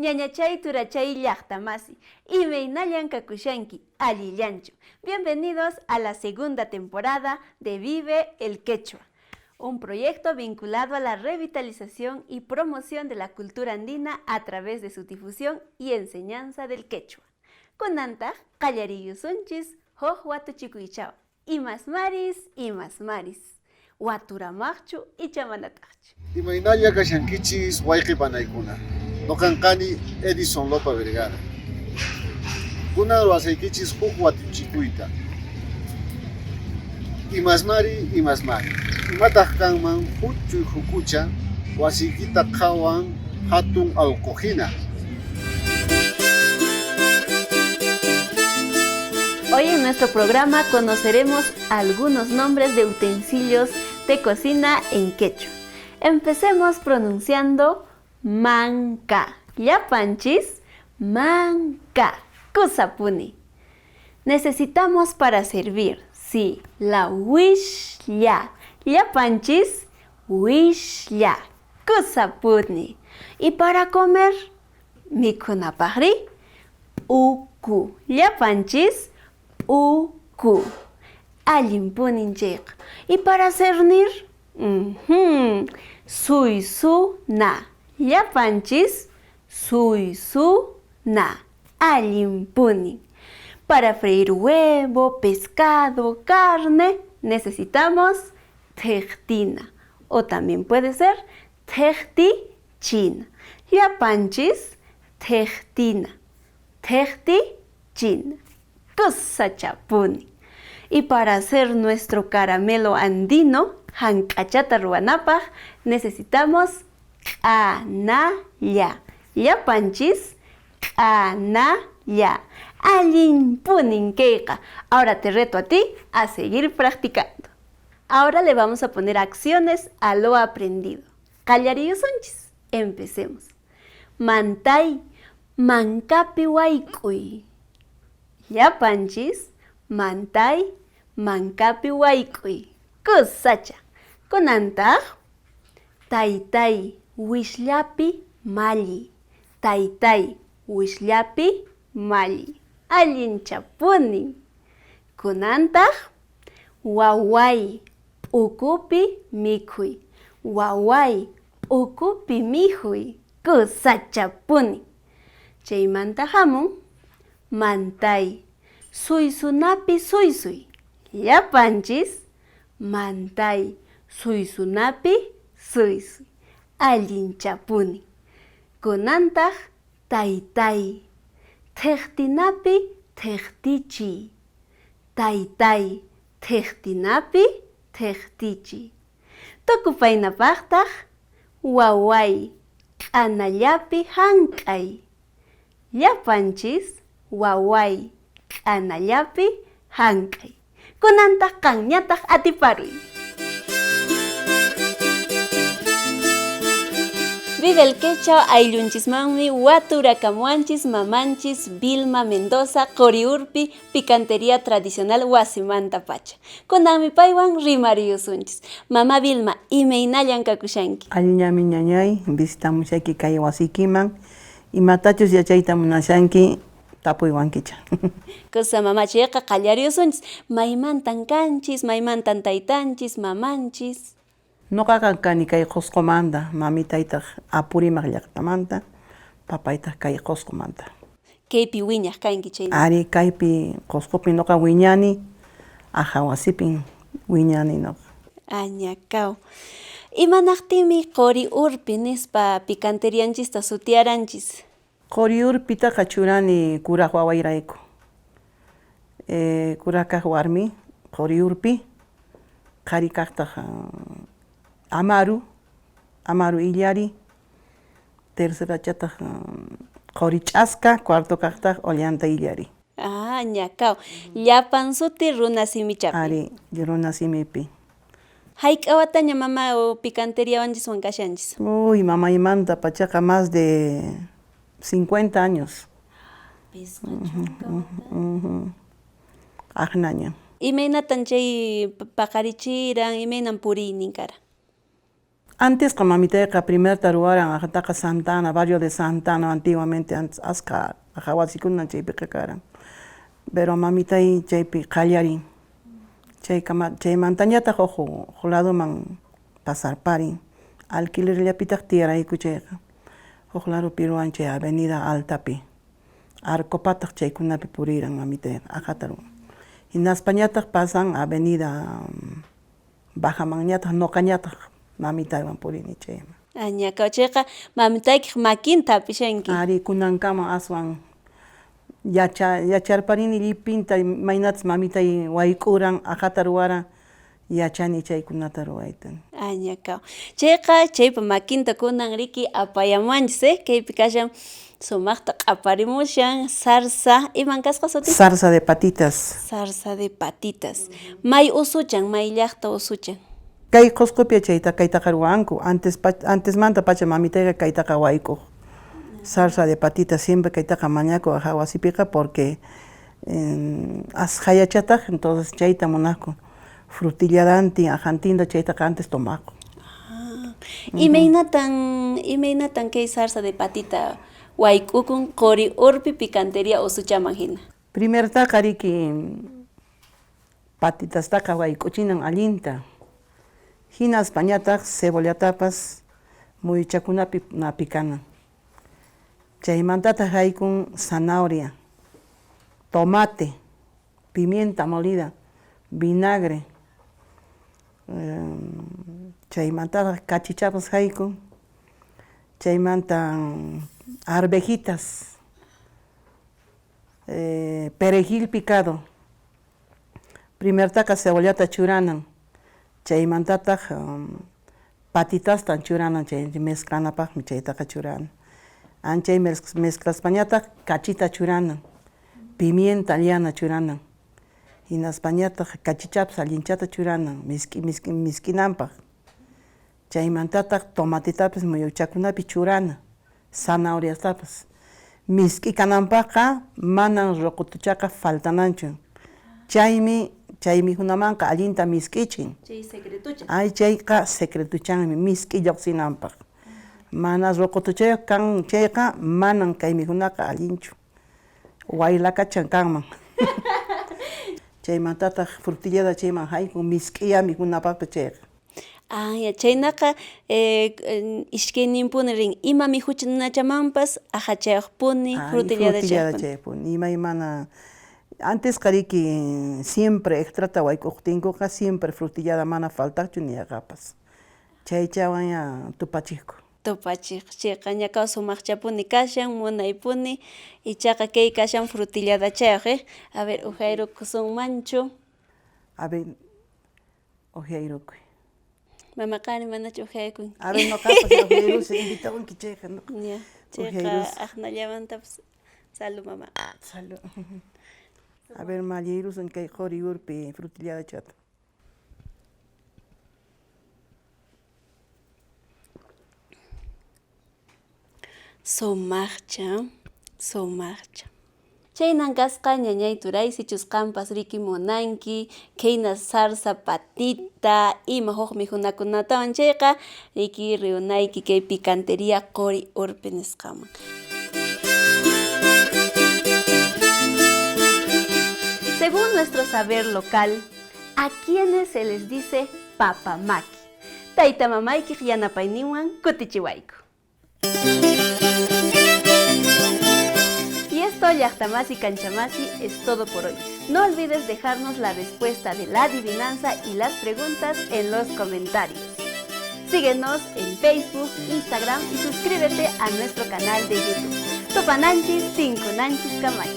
Ñañachay turachay llaqtamasi, imaynallan kakushanki, allillanchu. Bienvenidos a la segunda temporada de Vive el Quechua, un proyecto vinculado a la revitalización y promoción de la cultura andina a través de su difusión y enseñanza del quechua. Kunantaq qallariyusunchis huk watuchikuychaw, imasmaris, imasmaris, waturamaqchu icha manataqchu. Imaynalla kashankichis wayqi panaykuna, nuqan kani Edison Lopa Vergara. Kunan ruwasaykichis huk watuchikuyta. Imasmari, imasmari, imataq kanman huchuy hukucha wasiykita qhawan hatun allquhina? Hoy en nuestro programa conoceremos algunos nombres de utensilios de cocina en quechua. Empecemos pronunciando manka. Llapanchis, manka. Kusapuni. Necesitamos para servir, sí, la wishlla. Llapanchis, wishlla. Kusapuni. Y para comer, mikhunapaqri, p'uku. Llapanchis, p'uku. Allinpunin chayqa. Y para cernir, suysuna. Llapanchis, suysuna. Allinpunin. Para freír huevo, pescado, carne, necesitamos thiqtina. O también puede ser thiqtichina. Llapanchis, thiqtina. Thiqtichina. Kusachapuni. Y para hacer nuestro caramelo andino, hank'achata ruwanapaq, necesitamos k'analla. Llapanchis, k'analla. Allinpunin kayqa. Ahora te reto a ti a seguir practicando. Ahora le vamos a poner acciones a lo aprendido. Qallariyusunchis. Empecemos. Mantay, mankapi wayk'uy. Llapanchis, mantay, mankapi wayk'uy. Kusacha. Kunantaq, taytay, wisllapi malliy. Taytay, wisllapi malliy. Allinchapunin. Kunantaq, waway, p'ukupi mikhuy. Waway, p'ukupi mikhuy. Kusachapuni. Chaymanta hamun, mantay, suysunapi suysuy. Llapanchis, mantay, suysunapi suysuy. Allinchapuni. Kunantaq, taytay, thiqtinapi thiqtichiy. Taytay, thiqtinapi thiqtichiy. Tukupaynapaqtaq, waway, k'anallapi hank'ay. Llapanchis, waway, k'anallapi hank'ay. Kunantaq qanñataq atiparuy. Vive el Quechua ayllunchismanmi waturakamuanchis mamanchis Vilma Mendoza Qoriurpi picantería tradicional wasimanta pacha. Kunanmi paywan rimariyusunchis. Mama Vilma, imaynallan kakushanki? Allinllami ñañay, visitamushayki kay wasiykiman, imatachus yachayta munashanki tapuywankicha. Kusa mama chayqa qallariyusunchis. Maymantan kanchis, maymantan taytanchis, mamanchis? Nuqaqa kani kay Qusqumanta, mamitaytaq Apurímac llaqtamanta, papaytaq kay Qusqumanta. Kaypi wiñaq kanki chayna? Ari, kaypi Qusqupi nuqa wiñani, aja wasipin wiñani nuqa. Añakaw. Imanaqtinmi Qori Urpi nispa picanterianchista sutiaranchis? Qori Urpitaqa churani kuraq wawayrayku. Kuraq kaq warmi Qori Urpi, qhari kaqtaq Amaru, Amaru Illari, tercerachataq Qori Ch'aska, cuarto kaqtaq Ollanta Illari. Ah, ñakaw. Llapan suti runa simichapi. Ari, runa simipi. Hayk'a wataña mama picanteriawanchiswan kashanchis? Uy, mamaymanta pachaqa más de 50 años. Pisqa chunka wata. Aqnaña. Imaynatan chay paqarichiran, imaynan puriynin karan? Antesqa mamitayqa primerta ruwaran aqataqa Santa Ana, barrio de Santa Ana, antiguamente antes askha aqa wasikunan chaypiqa karan. Pero mamitay chaypi qallarin. Chaykama chaymantañataq huk huk ladoman pasarparin. Alquilerllapitaq tiyarayku chayqa. Huk ladopi ruwan chay avenida Altapi. Arcopataq chaykunapi puriran mamitayqa aqata ruwan. Hinaspañataq pasan avenida Bajamanñataq ñuqañataq mamitaywan purini chayman. Añakaw chayqa mamitaykiq makinta hap'ishanki. Ari, kunankama aswan yacha yacharparini llipinta imaynatas mamitay wayk'uran, aqata ruwaran, yachani chaykunata ruwayta. Añakaw. Chayqa chaypa makinta kunan riki apayamuwanchis, eh? Kaypi kashan sumaqta q'aparimushan zarza, iman kasqa sutin? Zarza de patitas. Zarza de patitas. May usuchan, may llaqta usuchan? Kay Qosqopia chayta kaytaqa ruwanku, antes antesmanta pacha mamitayqa kaytaqa wayk'uq. Zarza de patitas siempre kaytaqa mañakuq aja wasipiqa porque asqhayachataq entonces chayta munaqku frutilladantin ajantinta chaytaqa antes tomaqku. Imaynatan imaynatan kay zarza de patita wayk'ukun quri urpi picanteria usuchaman hina? Primertaqa riki patitastaqa wayk'uchinan allinta, hinaspañataq cebollatapas muyuchakunapi napikanan. Chaymantataq haykun zanahoria, tomate, pimienta molida, vinagre, chaymantataq kachichapas haykun, chaymanta arvejitas, perejil picado. Primertaqa cebollata churanan, chaymantataq patitastan churanan chay mezclanapaqmi chaytaqa churana. Anchay mezclaspañataq kachita churanan, pimienta llana churanan, hinaspañataq kachichapas allinchata churanan misk'i misk'i misk'inanpaq. Chaymantataq tomatetapas muyuchakunapi churana, zanahoriastapas. Misk'i kananpaqqa manan ruqutuchaqa faltananchu. Chaymi chay mikhunamanqa allinta misk'ichin. Chay secretuchan. Ay chayqa secretuchanmi misk'i lluqsinanpaq. Mana ruqutuchayuq kan chayqa manan kay mikhunaqa allinchu. Waylakachan kanman. Chaymantataq frutillada chayman haykun misk'iya mikhunapaqpas chayqa. Ah, ya, chaynaqa iskayninpuni rin ima mikhunachamanpas aqachayuqpuni, frutillada chaypuni. Imaymana antesqa riki siempre extrata wayk'uqtinkuqa siempre frutillada mana faltaqchu ni aqapas. Chaychawanya tupachiqku. Tupachiq chayqa ñakaw sumaqchapuni kashan, munaypuni, ichaqa kay kashan frutilladachayuq, eh. A ver, ujayrukusunmanchu. A ver, ujayrukuy. Mama qari manachu ujaykunki? A ver, noqapas ujayrusa, invitawanki chayqa noqa. Ya, chayqa aqnallamantapas. Salud, mama. Salud. A ver, malliyrusan kay qori urpi frutilladachata. Sumaqcha, sumaqcha. Chaynan kasqa ñañay turay, sichus qampas riki munanki khayna zarza patita ima huk mikhunakunatawan chayqa riki riunayki kay picanteria qori urpi nisqaman. Según nuestro saber local, ¿a quiénes se les dice papamaki? Tayta mamaykiq yanapayninwan kutichiwayku. Y esto, llaqtamasi kanchamasi, es todo por hoy. No olvides dejarnos la respuesta de la adivinanza y las preguntas en los comentarios. Síguenos en Facebook, Instagram y suscríbete a nuestro canal de YouTube. Tupananchis, Tinkunanchis Kamaya.